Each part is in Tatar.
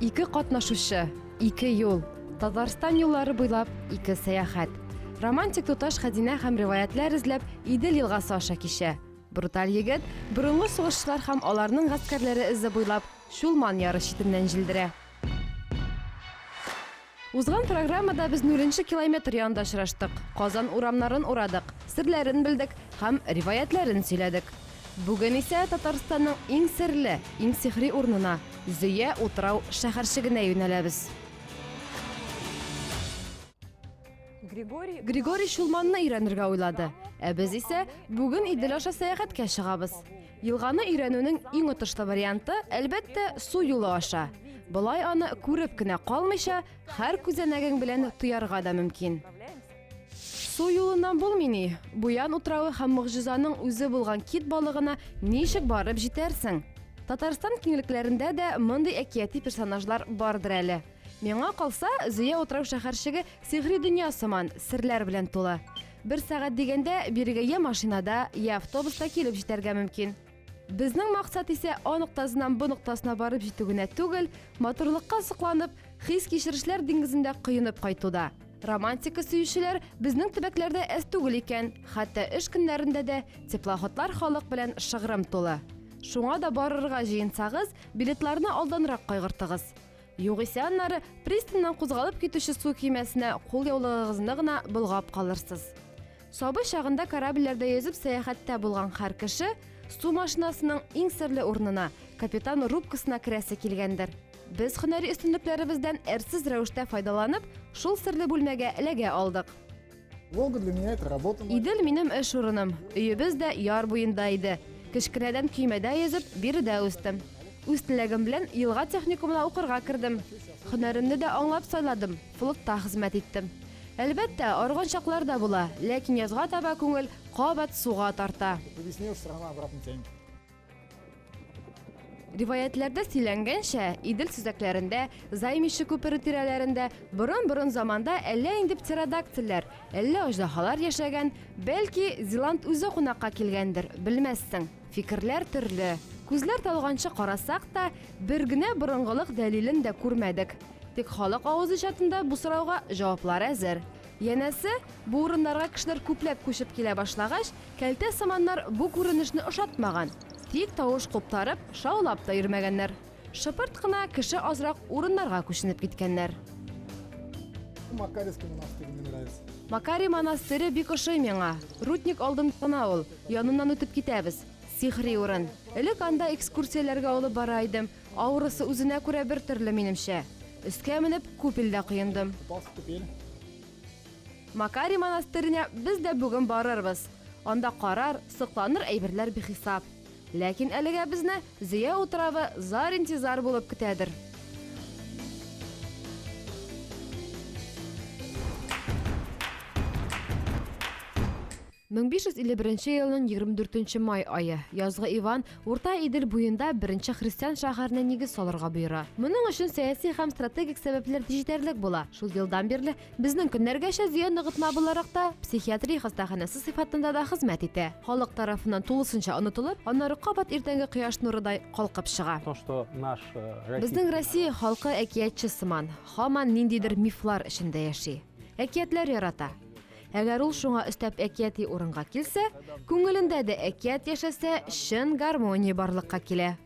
Ике катнашучы, ике юл, Татарстан юллары буйлап ике сәяхәт. Романтик туташ хәзинә һәм риваятьләр эзләп Идел елгасы аша кичә. Бруталь егет борынгы сугышчылар һәм аларның гаскәрләре эзе буйлап Чулман яры читеннән җилдерә. Узган программада без нуленче километр янында очраштык, Казан урамнарын урадык, серләрен белдек һәм риваятьләрен сөйләдек. Бүген исә Татарстанның иң серле, иң сихри урынына, Зөя утрау шәһәрчегенә юнәләбез. Григорий Чулманны өйрәнергә уйлады. Ә без исә бүген Идел аша сәяхәткә чыгабыз. Елганы өйрәнүнең иң отышлы варианты, әлбәттә, су юлы аша. Болай аны күреп кенә калмыйча, һәр күзәнәгең белән тоярга да мөмкин. Су юлыннан булмый ни? Буян утравы һәм могҗизаның үзе булган кит балыгына ничек барып җитәрсең? Татарстан киңлекләрендә дә мондый әкияти персонажлар бардыр әле. Миңа калса, Зөя утрау-шәһәрчеге сихри дөнья сыман, серләр белән тулы. Бер сәгать дигәндә, бирегә йә машинада, йә автобуста килеп җитәргә мөмкин. Безнең максат исә А ноктасыннан Б ноктасына барып җитү генә түгел, матурлыкка сокланып, хис-кичерешләр диңгезендә коенып кайту да. Романтика сөючеләр безнең төбәкләрдә әз түгел икән, хәтта эш көннәрендә дә теплоходлар халык белән шыгрым тулы. Шуңа да барырга җыенсагыз, билетларны алданрак кайгыртыгыз. Югыйсә аннары пристаньнан кузгалып китүче су көймәсенә кулъяулыгыгызны гына болгап калырсыз. Сабый чагында корабльләрдә йөзеп сәяхәттә булган һәр кеше су машинасының иң серле урынына, капитан рубкасына керәсе килгәндер. Без һөнәри өстенлекләребездән әрсез рәвештә файдаланып, шул серле бүлмәгә эләгә алдык. Волга для меня это работа. Идел минем эш урыным. Өебез дә яр буенда иде. Кечкенәдән көймәдә йөзеп, биредә үстем. Үз теләгем белән елга техникумына укырга кердем. Һөнәремне дә аңлап сайладым, флотта хезмәт иттем. Әлбәттә, арыган чаклар да була, ләкин язга таба күңел кабат суга тарта. По весне уж все равно обратно тянет. Риваятьләрдә сөйләнгәнчә, Идел сөзәкләрендә, Займище күпере тирәләрендә борын-борын заманда әллә инде птеродактильләр, әллә аждаһалар яшәгән, бәлки, Зилант үзе кунакка килгәндер, белмәссең. Фикерләр төрле. Күзләр талганчы карасак та, бер генә борынгылык дәлилен дә күрмәдек. Тик халык авыз иҗатында бу сорауга җаваплар әзер. Янәсе, бу урыннарга кешеләр күпләп күчеп килә башлагач, Кәлтә сыманнар бу күренешне ошатмаган, тик тавыш куптарып, шаулап та йөрмәгәннәр. Шыпырт кына кеше азрак урыннарга күченеп киткәннәр. Макарьевский монастырь мне нравится. Макарий монастыре бик ошый миңа. Рудник алдында гына ул, яныннан үтеп китәбез. Сихри урын. Элек анда экскурсияләргә алып бара идем. Аурасы үзенә күрә бер төрле, минемчә. Өскә менеп, купельдә коендым. Купался в купели. Макарий монастыренә без дә бүген барырбыз. Анда карар, сокланыр әйберләр бихисап. Ләкин әлегә безне Зөя утравы зар-интизар булып көтәдер. 1551 елның 24 май ае. Язгы Иван Урта Идел буенда беренче христиан шәһәренә нигез салырга боера. Моның өчен сәяси һәм стратегик сәбәпләр дә җитәрлек була. Шул елдан бирле безнең көннәргәчә Зөя ныгытма буларак та, психиатрия хастаханәсе сыйфатында да хезмәт итә. Халык тарафыннан тулысынча онытылып, аннары кабат иртәнге кояш нурыдай калкып чыга. То, что наш э, Безнең Россия халкы әкиятче сыман, һаман ниндидер мифлар эчендә яши. Әкиятләр ярата. Әгәр ул шуңа өстәп әкияти урынга килсә, күңелендә дә әкият яшәсә, чын гармония барлыкка килә.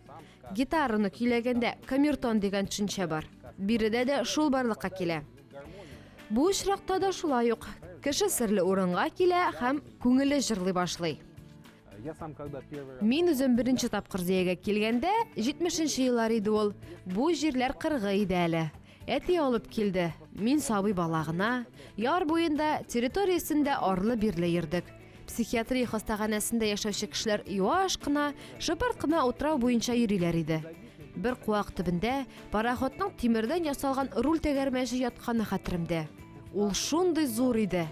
Гитараны көйләгәндә камертон дигән төшенчә бар. Биредә дә шул барлыкка килә. Бу очракта да шулай ук. Кеше серле урынга килә һәм күңеле җырлый башлый. Мин үзем беренче тапкыр Зөягә килгәндә, 70 нче еллар иде ул. Бу җирләр кыргый иде әле. Әти алып килде. Мин сабый бала гына. Яр буенда, территориясендә арлы-бирле йөрдек. Психиатрия хастаханәсендә яшәүче кешеләр юаш кына, шыпырт кына утрау буенча йөриләр иде. Бер куак төбендә пароходның тимердән ясалган руль тәгәрмәче ятканы хәтеремдә. Ул шундый зур иде.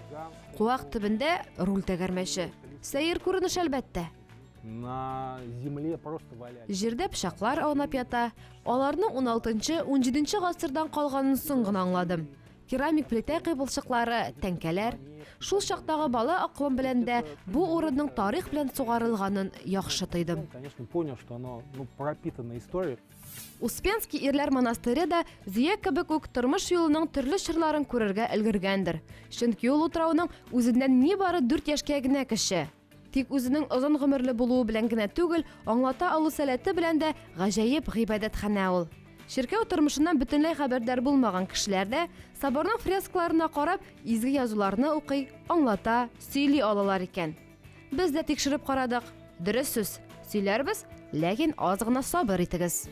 Куак төбендә руль тәгәрмәче. Сәер күренеш, әлбәттә. На земле просто валялись. Җирдә пычаклар аунап ята. Аларның уналтынчы, унҗиденче гасырдан калганын соң гына аңладым. Керамик плитә кыйпылчыклары, тәңкәләр. Шул чактагы бала акылым белән дә бу урынның тарих белән сугарылганын яхшы тойдым. Конечно, понял, что оно, ну, пропитано историей. Успенский ирләр монастыре да Зөя кебек үк тормыш юлының төрле чорларын күрергә өлгергәндер. Чөнки ул утрауның үзеннән нибары дүрт яшькә генә кече. Тик үзенең озын гомерле булуы белән генә түгел, аңлата алу сәләте белән дә гаҗәеп гыйбадәтханә ул. Чиркәү тормышыннан бөтенләй хәбәрдар булмаган кешеләр дә, соборның фрескларына карап, изге язуларны укый, аңлата, сөйли алалар икән. Без дә тикшереп карадык. Дөрес сүз, сөйләрбез, ләкин аз гына сабыр итегез.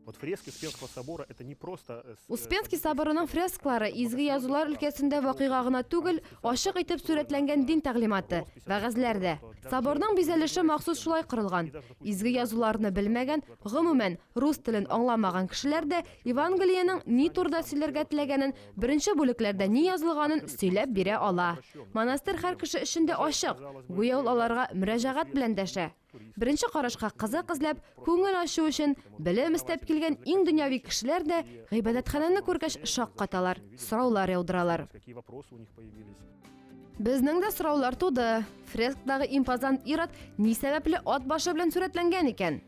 Вот фрески Успенского собора это не просто... Успенский соборының фресклары изге язулар өлкәсендә вакыйга гына түгел, ачык итеп сурәтләнгән дин тәгълиматы, вәгазьләр дә. Соборның бизәлеше махсус шулай корылган. Изге язуларны белмәгән, гомумән, рус телен аңламаган кешеләр дә Евангелиенең ни турыда сөйләргә теләгәнен, беренче бүлекләрдә ни язылганын сөйләп бирә ала. Монастырь һәр кеше өчен дә ачык, гүя ул аларга мөрәҗәгать белән дәшә. Беренче карашка кызык эзләп, күңел ачу өчен, белем эстәп килгән иң дөньяви кешеләр дә гыйбадәтханәне күргәч шаккаталар, сораулар яудыралар. Безнең дә сораулар туды. Фресктагы импозант ир-ат ни сәбәпле ат башы белән сурәтләнгән икән?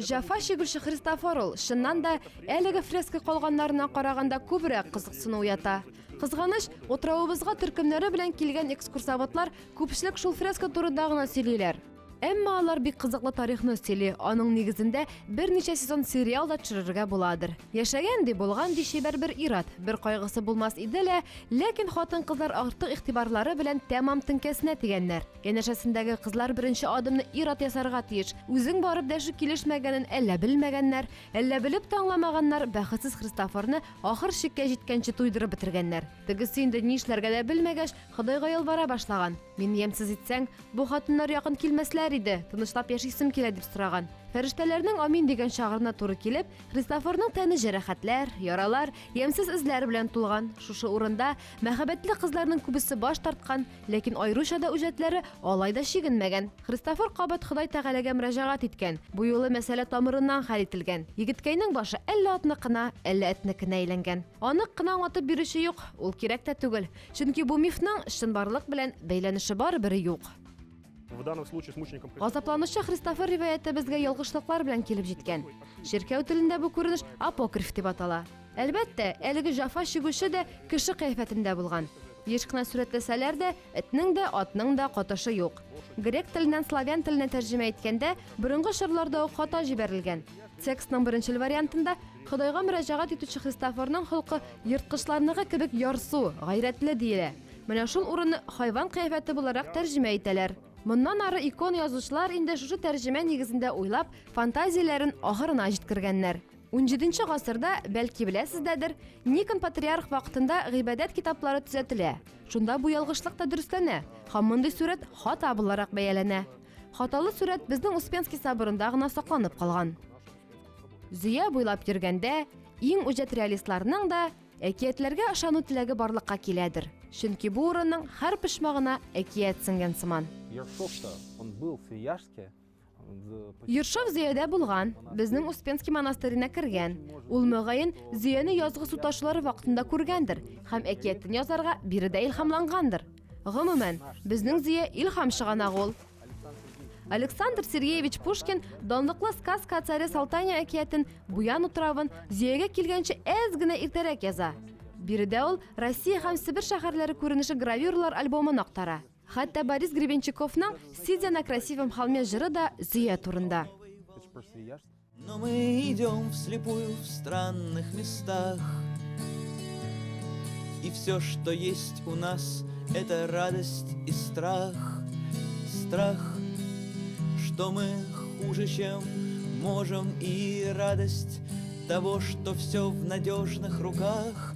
Җәфа чигүче Христофор ул, чыннан да, әлеге фреска калганнарына караганда күбрәк кызыксыну уята. Кызганыч, утравыбызга төркемнәре белән килгән экскурсоводлар күпчелек шул фреска турында гына сөйлиләр. Әмма алар бик кызыклы тарихны сөйли, аның нигезендә берничә сезон сериал да төшерергә буладыр. Яшәгән ди, булган ди чибәр бер ир-ат. Бер кайгысы булмас иде лә, ләкин хатын-кызлар артык игътибарлары белән тәмам теңкәсенә тигәннәр. Янәшәсендәге кызлар беренче адымны ир-ат ясарга тиеш. Үзең барып дәшү килешмәгәнен әллә белмәгәннәр, әллә белеп тә аңламаганнар, бәхетсез Христофорны ахыр чиккә җиткәнче туйдырып бетергәннәр. Тегесе инде ни эшләргә дә белмәгәч, Ходайга ялвара башлаган. Мине ямьсез итсәң, бу хатыннар якын килмәсләр иде, тынычлап яшисем килә, дип сораган. Фәрештәләрнең амин дигән чагырына туры килеп, Христофорның тәне җәрәхәтләр, яралар, ямьсез эзләр белән тулган. Шушы урында мәхәббәтле кызларның күбесе баш тарткан, Ләкин аеруча да үҗәтләре алай да чигенмәгән. Христофор кабат Ходай Тәгаләгә мөрәҗәгать иткән. Бу юлы мәсьәлә тамырыннан хәл ителгән. Егеткәйнең башы әллә атныкына, әллә этнекенә әйләнгән. Анык кына аңлатып бирүче юк, ул кирәк тә түгел. Чөнки бу мифның чынбарлык белән бәйләнеше барыбер юк. В данном случае с мучеником Газапланучы Христофор риваяте безгә ялгышлыклар белән килеп җиткән. Чиркәү телендә бу күренеш апокриф дип атала. Әлбәттә, әлеге җәфа чигүче дә кеше кыяфәтендә булган. Еш кына сурәтләсәләр дә, этнең дә, атның да катышы юк. Грек теленнән славян теленә тәрҗемә иткәндә, борынгы чорларда ук хата җибәрелгән. Текстның беренчел вариантында Ходайга мөрәҗәгать итүче Христофорның холкы ерткычларныкы кебек ярсу, гайрәтле диелә. Менә шул урынны хайван кыяфәте буларак тәрҗемә итәләр. Моннан ары икона язучылар инде шушы тәрҗемә нигезендә уйлап, фантазияләрен ахырына җиткергәннәр. Унҗиденче гасырда, бәлки беләсездәдер, Никон патриарх вакытында гыйбадәт китаплары төзәтелә. Шунда бу ялгышлык та дөресләнә һәм мондый сурәт хата буларак бәяләнә. Хаталы сурәт безнең Успенский соборында гына сакланып калган. Зөя буйлап йөргәндә, иң үҗәт реалистларның да әкиятләргә ышану теләге барлыкка киләдер. Чөнки бу урынның һәр почмагына әкият сеңгән сыман. Ершов-то, он был в Свияжске. Ершов Зөядә булган, безнең Успенский монастырена кергән. Ул, мөгаен, Зөяне язгы су ташулары вакытында күргәндер һәм әкиятен язарга биредә илһамлангандыр. Гомумән, безнең Зөя илһам чыганагы ул. Александр Сергеевич Пушкин данлыклы Сказка о царе Салтане әкиятен Буян утравын Зөягә килгәнче әз генә иртәрәк яза. Биредә ул Россия һәм Себер шәһәрләре күренеше гравюралар альбомын актара. Хәтта Борис Гребенщиковның Сидя на красивом холме җыры да Зөя турында. Но мы идем вслепую в странных местах. И все, что есть у нас, это радость и страх. Страх, что мы хуже, чем можем, и радость того, что все в надежных руках.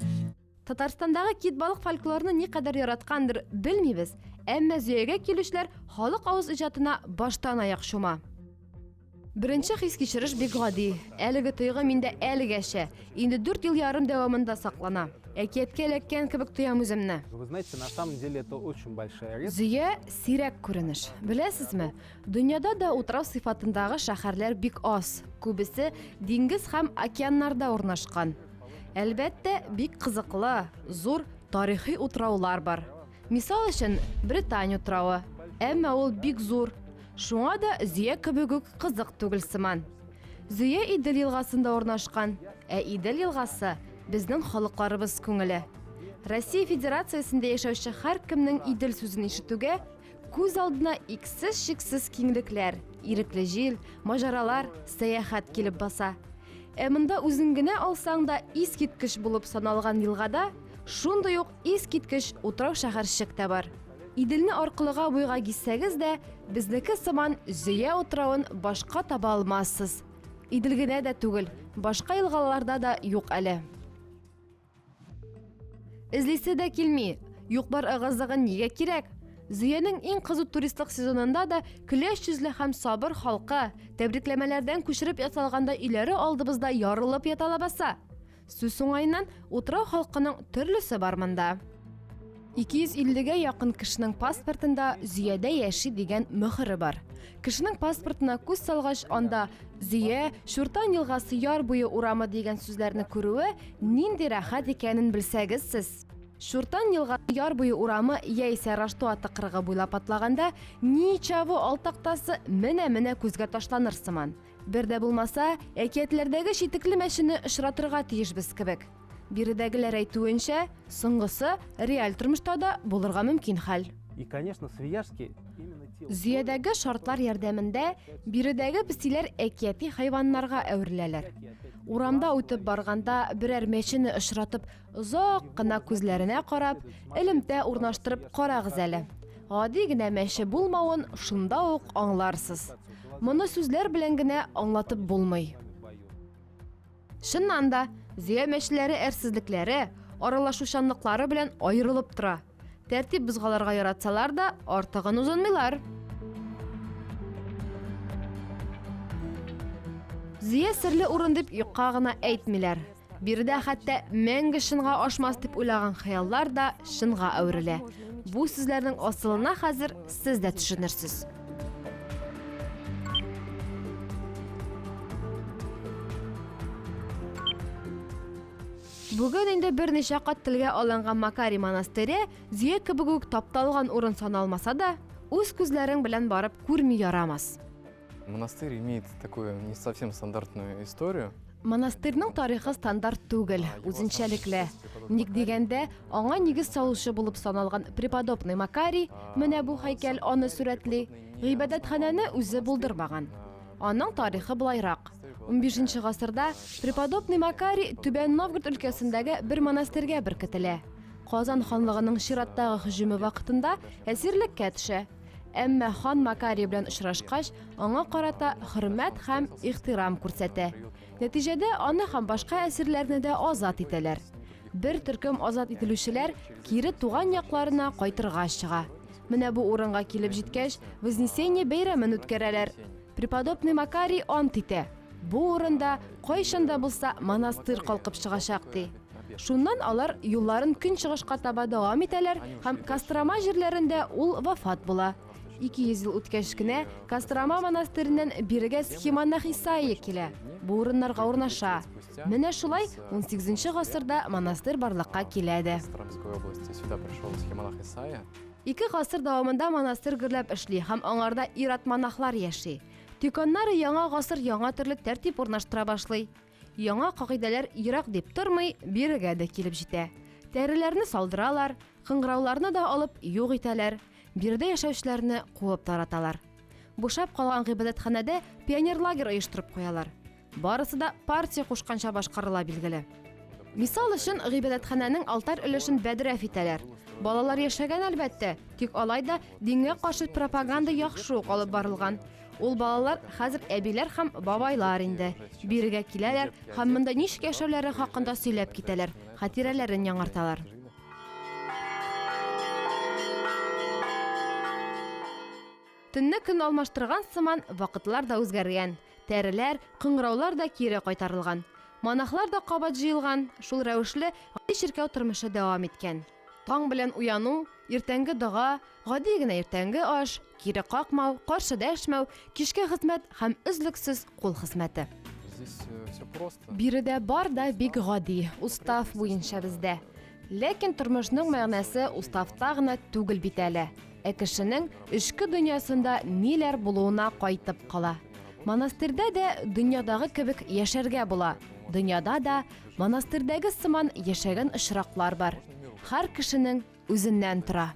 Татарстандагы кит-балык фольклорны никадәр яраткандыр, белмибез, әмма Зөягә килүчеләр халык авыз иҗатына баштан-аяк чума. Беренче хис-кичереш бик гади. Әлеге тойгы миндә әлегәчә, инде дүрт ел ярым дәвамында саклана. Әкияткә эләккән кебек тоям үземне. Вы знаете, на самом деле это очень большая редкость. Зөя, сирәк күренеш. Беләсезме, дөньяда да утрау сыйфатындагы шәһәрләр бик аз. Күбесе диңгез һәм океаннарда урнашкан. Әлбәттә, бик кызыклы, зур тарихи утраулар бар. Мисал өчен, Британь утравы. Әмма ул бик зур. Шуңа да Зөя кебек үк кызык түгел сыман. Зөя Идел елгасында урнашкан. Ә Идел елгасы безнең халыкларыбыз күңеле. Россия Федерациясендә яшәүче һәркемнең Идел сүзен ишетүгә күз алдына иксез-чиксез киңлекләр, ирекле җил, маҗаралар, сәяхәт килеп баса. Ә монда үзең генә алсаң да искиткеч булып саналган елгада шундый ук искиткеч утрау-шәһәрчек тә бар. Иделне аркылыга буйга гизсәгез дә, безнеке сыман Зөя утравын башка таба алмассыз. Идел генә дә түгел, башка елгаларда да юк әле. Эзлисе дә килми. Юк-бар ыгы-зыгы нигә кирәк? Зөянең иң кызу туристлык сезонында да көләч йөзле һәм сабыр халкы, тәбрикләмәләрдән күчереп ясалганда өйләре алдыбызда ярылып ята лабаса. Сүз уңаеннан, утрау халкының төрлесе бар монда. 250 гә якын кешенең паспортында Зөядә яши дигән мөхере бар. Кешенең паспортына күз салгач, анда Зөя, Чуртан елгасы яр буе урамы дигән сүзләрне күрүе нинди рәхәт икәнен белсәгез сез. Чуртан елгасы яр буе урамы яисә Раштуа тыкрыгы буйлап атлаганда, ничаво ал тактасы менә-менә күзгә ташланыр сыман. Бер дә булмаса, әкиятләрдәге читекле мәчене очратырга тиешбез кебек. Биредәгеләр әйтүенчә, соңгысы реаль тормышта да булырга мөмкин хәл. И, конечно, Свияжский именно те Зөядәге шартлар ярдәмендә биредәге песиләр әкияти хайваннарга әвереләләр. Урамда үтеп барганда берәр мәчене очратып, озак кына күзләренә карап, элемтә урнаштырып карагыз әле. Гади генә мәче булмавын шунда ук аңларсыз. Моны сүзләр белән генә аңлатып булмый. Чыннан да, Зөя мәчеләре әрсезлекләре, аралашучанлыклары белән аерылып тора. Тәртип бозгаларга яратсалар да, артыгын узынмыйлар. Зөя серле урын дип юкка гына әйтмиләр. Биредә хәтта мәңге чынга ашмас дип уйлаган хыяллар да чынга әверелә. Бу сүзләрнең асылына хәзер сез дә төшенерсез. Бүген инде берничә кат телгә алынган Макарий монастыре Зөя кебек үк тапталган урын саналмаса да, үз күзләрең белән барып күрми ярамас. Монастырь имеет такую не совсем стандартную историю. Монастырьның тарихы стандарт түгел, үзенчәлекле. Ник дигәндә, аңа нигез салучы булып саналган преподобный Макарий, менә бу һәйкәл аны сурәтли, гыйбадәтханәне үзе булдырмаган. Аның тарихы болайрак. 15 гасырда преподобный Макарий Түбән Новгород өлкәсендәге бер монастырьгә беркетелә. Казан ханлыгының чираттагы һөҗүме вакытында әсирлеккә төшә. Әмма хан Макарий белән очрашкач, аңа карата хөрмәт һәм ихтирам күрсәтә. Нәтиҗәдә аны һәм башка әсирләрне дә азат итәләр. Бер төркем азат ителүчеләр кире туган якларына кайтырга чыга. Менә бу урынга килеп җиткәч, Вознесение бәйрәмен үткәрәләр. Преподобный Макарий ант итә. Бу урында кайчан да булса монастырь калкып чыгачак ди. Шуннан алар юлларын көнчыгышка таба дәвам итәләр һәм Кострома җирләрендә ул вафат була. 200 ел үткәч кенә Кострома монастыреннән бирегә схимонах Исаия килә. Бу урыннарга урнаша. Менә шулай 18 гасырда монастырь барлыкка килә дә. Костромской области сюда пришел схимонах Исаия. Ике гасыр дәвамында монастырь гөрләп эшли һәм аңарда ир-ат монахлар яши. Тик аннары яңа гасыр яңа төрле тәртип урнаштыра башлый. Яңа кагыйдәләр ерак дип тормый, бирегә дә килеп җитә. Тәреләрне салдыралар, кыңгырауларны да алып юк итәләр, биредә яшәүчеләрне куып тараталар. Бушап калган гыйбадәтханәдә пионер лагерь оештырып куялар. Барысы да партия кушканча башкарыла билгеле. Мисал өчен, гыйбадәтханәнең алтарь өлешен бәдрәф итәләр. Балалар яшәгән әлбәттә, тик алай да дингә каршы пропаганда яхшы ук алып барылган. Ул балалар хәзер әбиләр һәм бабайлар инде. Бирегә киләләр һәм монда ничек яшәүләре хакында сөйләп китәләр, хатирәләрен яңарталар. Төнне көн алмаштырган сыман вакытлар да үзгәргән. Тәреләр, кыңгыраулар да кире кайтарылган. Монахлар да кабат җыелган, шул рәвешле гади чиркәү тормышы дәвам иткән. Таң белән уяну, иртәнге дога, гади генә иртәнге аш, кире какмау, каршы дәшмәү, кичке хезмәт һәм өзлексез кул хезмәте. Здесь все просто. Биредә бар да бик гади, устав буенча бездә. Ләкин тормышның мәгънәсе уставта гына түгел бит әле. Ә кешенең эчке дөньясында ниләр булуына кайтып кала. Монастырьда да дөньядагы кебек яшәргә була. Дөньяда да монастырьдәге сыман яшәгән очраклар бар. Һәр кешенең үзеннән тора.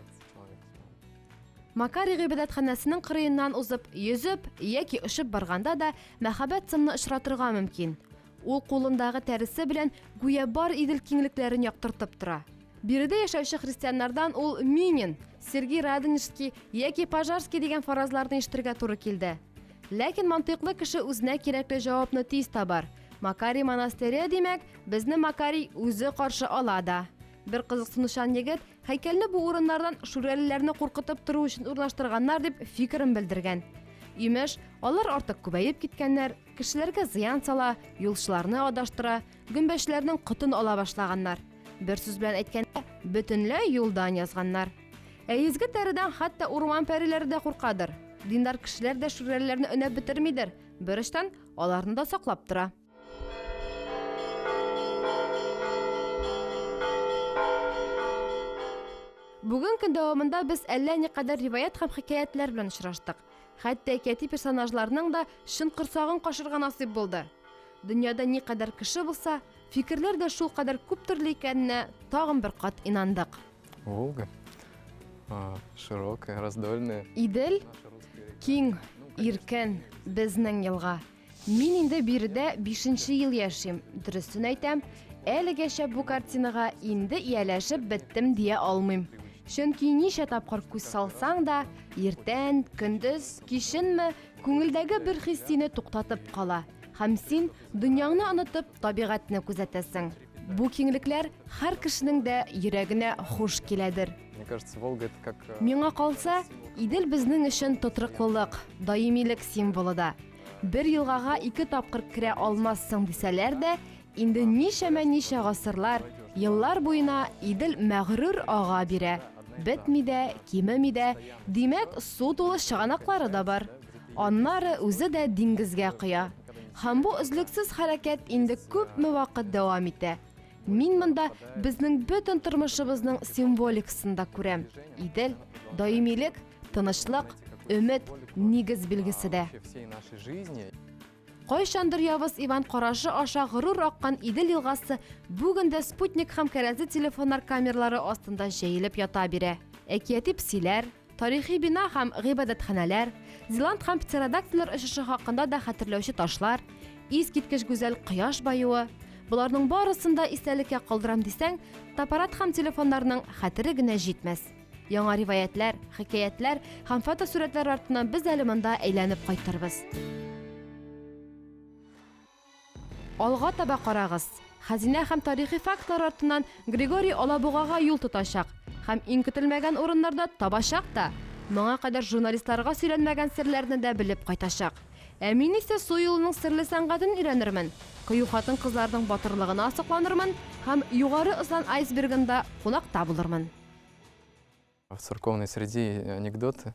Макарий гыйбадәтханәсенең кырыеннан узып, йөзеп яки очып барганда да мәһабәт сынны очратырга мөмкин. Ул кулындагы тәресе белән гүя бар Идел киңлекләрен яктыртып тора. Биредә яшәүче христианнардан ул Минин, Сергий Радонежский яки Пожарский дигән фаразларны ишетергә туры килде. Ләкин мантыйклы кеше үзенә кирәкле җавапны тиз табар. Макарий монастыре, димәк, безне Макарий үзе каршы ала да. Бер кызыксынучан егет һәйкәлне бу урыннардан шүрәлеләрне куркытып тору өчен урнаштырганнар дип фикерен белдергән. Имеш, алар артык күбәеп киткәннәр, кешеләргә зыян сала, юлчыларны адаштыра, гөмбәчеләрнең котын ала башлаганнар. Бер сүз белән әйткәндә, бөтенләй юлдан язганнар. Ә изге тәредән хәтта урман пәриләре дә куркадыр. Диндар кешеләр дә шүрәлеләрне өнәп бетермидер. Бер очтан аларны да саклап тора. Бүген көн дәвамында без әллә никадәр риваять һәм хикәятләр белән очраштык. Хәтта әкияти персонажларның да чын корсагын кашырга насыйп булды. Дөньяда никадәр кеше булса, фикерләр дә шул кадәр күп төрле икәненә тагын бер кат инандык. Волга широкая, раздольная. Идел Наша русская река. киң, Ну, конечно, иркен, безнең елга. Мин инде биредә бишенче ел яшим. Дөресен әйтәм, әлегәчә бу картинага инде ияләшеп беттем дия алмыйм. Чөнки ничә тапкыр күз салсаң да, иртән, көндез, киченме, күңелдәге бер хис сине туктатып кала. Һәм син дөньяңны онытып, табигатьне күзәтәсең. Бу киңлекләр һәр кешенең дә йөрәгенә хуш киләдер. Мне кажется, Волга это как Миңа калса, Идел безнең өчен тотрыклылык, даимилек символы да. Бер елгага ике тапкыр керә алмассың дисәләр дә, инде ничәмә ничә гасырлар, еллар буена Идел мәгърур ага бирә. Бетми дә, кимеми дә, димәк, су тулы чыганаклары да бар. Аннары үзе дә диңгезгә коя. Һәм бу өзлексез хәрәкәт инде күпме вакыт дәвам итә. Мин монда безнең бөтен тормышыбызның символикасын да күрәм. Идел, даимилек, тынычлык, өмет, нигез билгесе дә. Вообще всей нашей жизни. Кайчандыр Явыз Иван карашы аша горур аккан Идел елгасы бүген дә спутник һәм кәрәзле телефоннар камералары астында җәелеп ята бирә. Әкияти песиләр, тарихи бина һәм гыйбадәтханәләр, Зеланд һәм птеродактиллар очышы хакында да хәтерләүче ташлар, искиткеч гүзәл кояш баюы, боларның барысын да истәлеккә калдырам дисәң, фотоаппарат һәм телефоннарның хәтере генә җитмәс. Яңа риваятләр, хикәятләр һәм фотосурәтләр артыннан без әле монда әйләнеп кайтырбыз. Алга таба карагыз. Хәзинә һәм тарихи фактлар артыннан Григорий Алабугага юл тотачак һәм иң көтелмәгән урыннарда табачак та. Моңа кадәр журналистларга сөйләнмәгән серләрне дә белеп кайтачак. Ә мин исә су юлының серле сәнгатен өйрәнермен. Кыю хатын-кызларның батырлыгына сокланырмын һәм югары Ослан айсбергында кунакта булырмын. В церковной среде анекдоты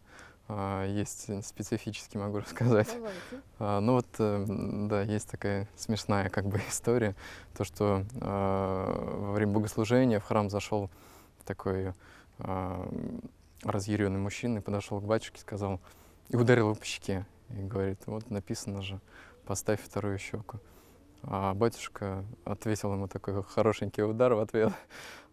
есть специфические, могу рассказать. Давайте. Ну вот, да, есть такая смешная как бы история, то, что во время богослужения в храм зашел такой разъяренный мужчина и подошел к батюшке, сказал, и ударил его по щеке, и говорит: «Вот написано же, поставь вторую щеку». А батюшка отвесил ему такой хорошенький удар в ответ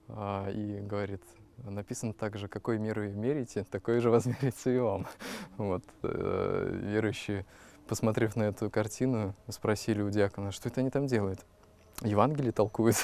и говорит: «Написано также, какой мерой мерите, такой же возмерится и вам». Вот, верующие, посмотрев на эту картину, спросили у диакона, что это они там делают. Евангелие толкуют.